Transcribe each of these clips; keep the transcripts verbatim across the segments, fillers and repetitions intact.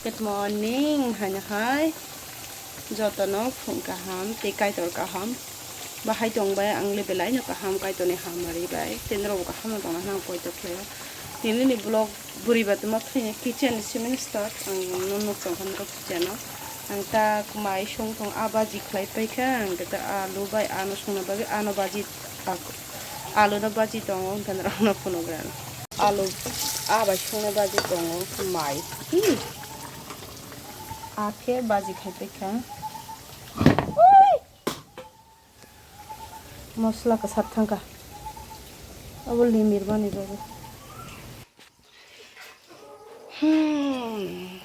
Good morning, haino hai. Jotono phung kaham tei Kaitor kaham. Bahai tong bai ang le belai no kaham, Kaitor ni hamari bai. Tei norok bo kaham no tong na ang koi tok khlaio. Tini ni vlog bwrwi ba tuma thani kitchen ni simi ni start. Ang no nuk tong kha norok kitchen o. Ang ta mai song tong a baji khlai pai kha. Ang ta alu bai ano songna bagwi ano baji tak. Alu no baji tongo, hwnkhe norok no phunuk rw ang. Alu, ah, bai songna baji tongo, mai. Hmm. Ah, khe baji khai paikha. Ui! Mosla kwsar thangkha. Abo limir bani babu. Hmm.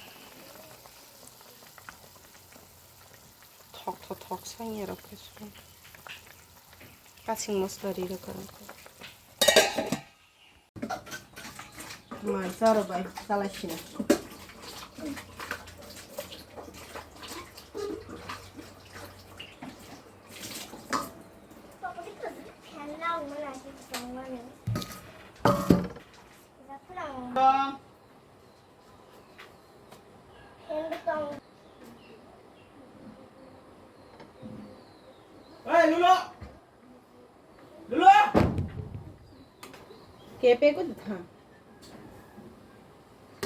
Thok, thok, thok, sanya rok khe song. Kasing mosla ri rok kwrwng khe. Mai charo bai chalai sina. Hey, Lulo! Lulo! Kepek ko tha.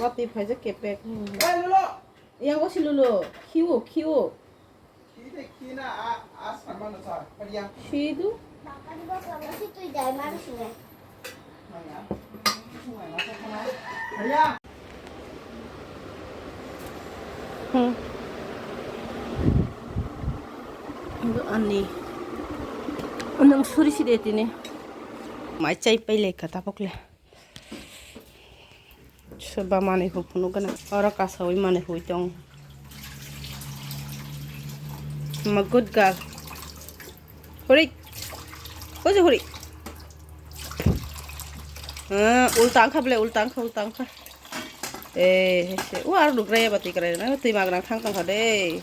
Wati phaijak kepek. Hey, Lulo! Yang o si Lulo. Khiwo, khiwo. Khi de khi na, a, a sama no sa. Pariya. Si du. Hmm. Ani. Nang suri si de tini. Mai chai pai le kata pokle. Soba manwi huk phunuk gana. Oro kasawi manwi hui tong. Ma good girl. Huri. Oje huri. Ah, ulta angkha ble, ulta angkha, ulta angkha. Eh, hese. U aro dukre bati kare na, twi magrang thang tong kha de.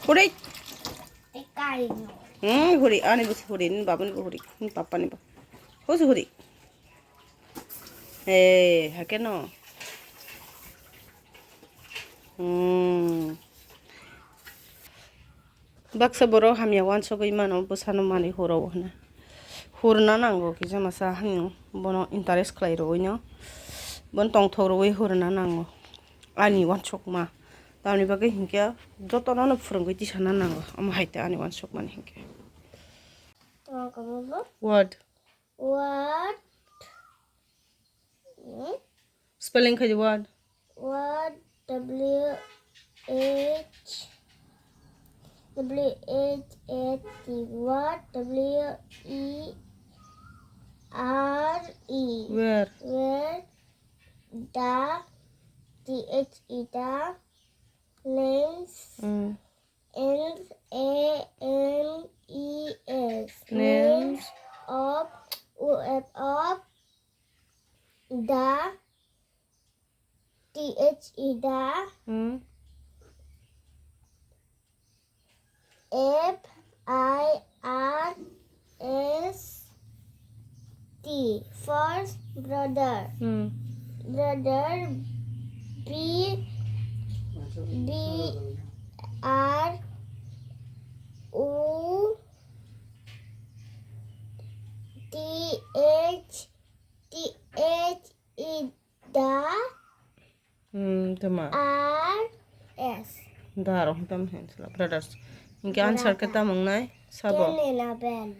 Huri. Hmm, huri, ani bus huri, ni baba ni huri, ni papa ni ba. Oje huri. Eh, hake no. Hmm. Baksa borok hamya wansugwi mano, bwsano manwi huro hwnwi. Hurna nango kisa masa hamya bono encourage khlai rwino. Bono tongthok rwwi hurna nango. Ani wansukma. Tamni bagwi hinkhe jotono no phwrwngwi tisana nango. Omo hai tei ani wansukmani hinkhe. What? What? Hmm? Spelling khai di word. Word, W H, W H A T, word, W E R E. Where? Where, the, T H E, the, names, Mm. N A M E S. Names. Names of, O F of, the, T H E, the. Mm. F I R S T, first brother. Hmm. Brother, B, B R O T H, T H E, the. Hmm, tama. R S. Daro, tam hen sala, brothers. Hinkhe answer khe Brother. Tamo wngnai? Sabo. Cain and Abel.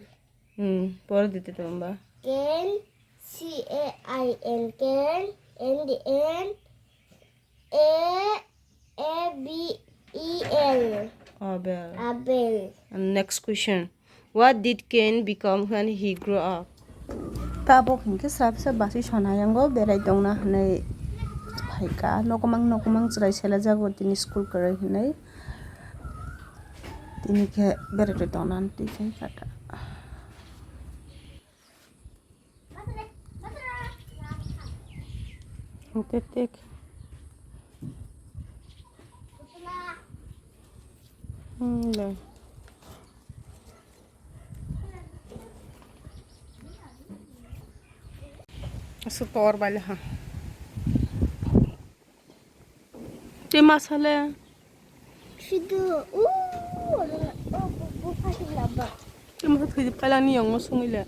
Hmm, pore dite tamo ba? Cain, C A I N, Cain, and the N, A, A B E L. Abel. Abel. And next question. What did Cain become when he grew up? Tabuk hinkhe srapsa basi sona yango berai tongna hinwi phaikha. Nokomang nokomang chwrai selajago tini school kwrwi hinwi. Tini khe berai tongna twi phaikha ta. Tek tek. Hmm, le. Aswk power bai le ha. Asale. Sido, uh, oh, bu, bu pati laba. Kamu tuh di palang ni yang masuk ile.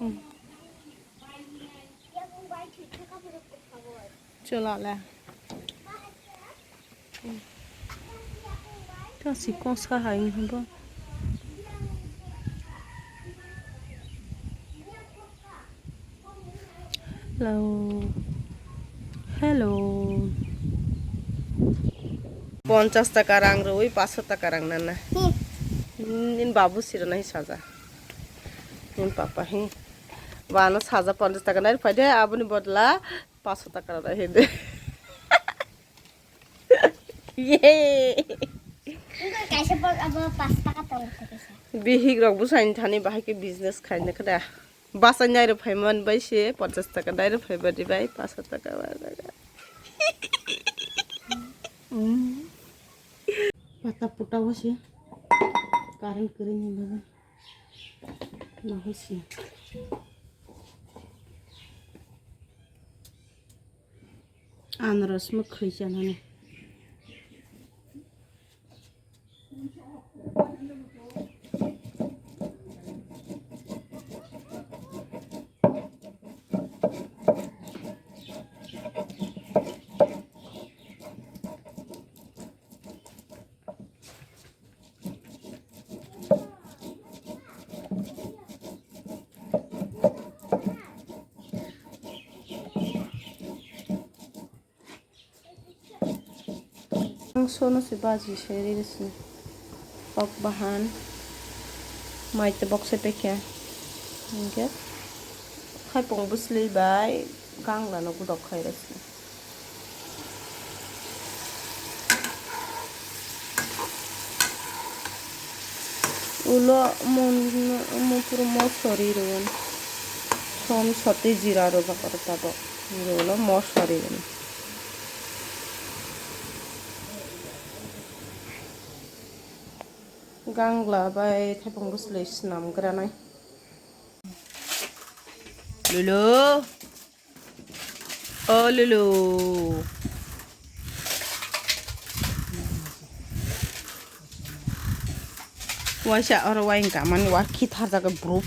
Hmm. Chwla le. Kasi kok sa hai wngkha bo. Hello. Hello. Ponchas taka rang rwui paso taka rang nana. Hmm. Nini babu sirana hi saja. Nini papa hi. Bana saja ponchas taka nai phai de, aboni bodla paso taka rana hi de. Ye. Wngkha kaisa bol abo pas taka tongo kaisa. Bihik rok bwsai thani bahai khe business khaina khe da. Bachai nai rok phai man bai se ponchas taka nai rok phai mani bai paso taka ba taka. Pata puta o se current kwrwi ni bagwi. Nahoi se. Anaros mwkhwi chanani. Ang sono se baji se riri sini. Kok bahan. Mai te bok se pekya. Hingke. Khai pong bwsli bai. Gang lano gudok khai rasi. Ulo mun, mun puro mosori run. Som soti jira rojak oro tabok. Ulo mosori run. Gangla bai thaipung bwsli swnam granai. Lulu. O Lulu. Waisa oro waing kamani wa khitharjak bro.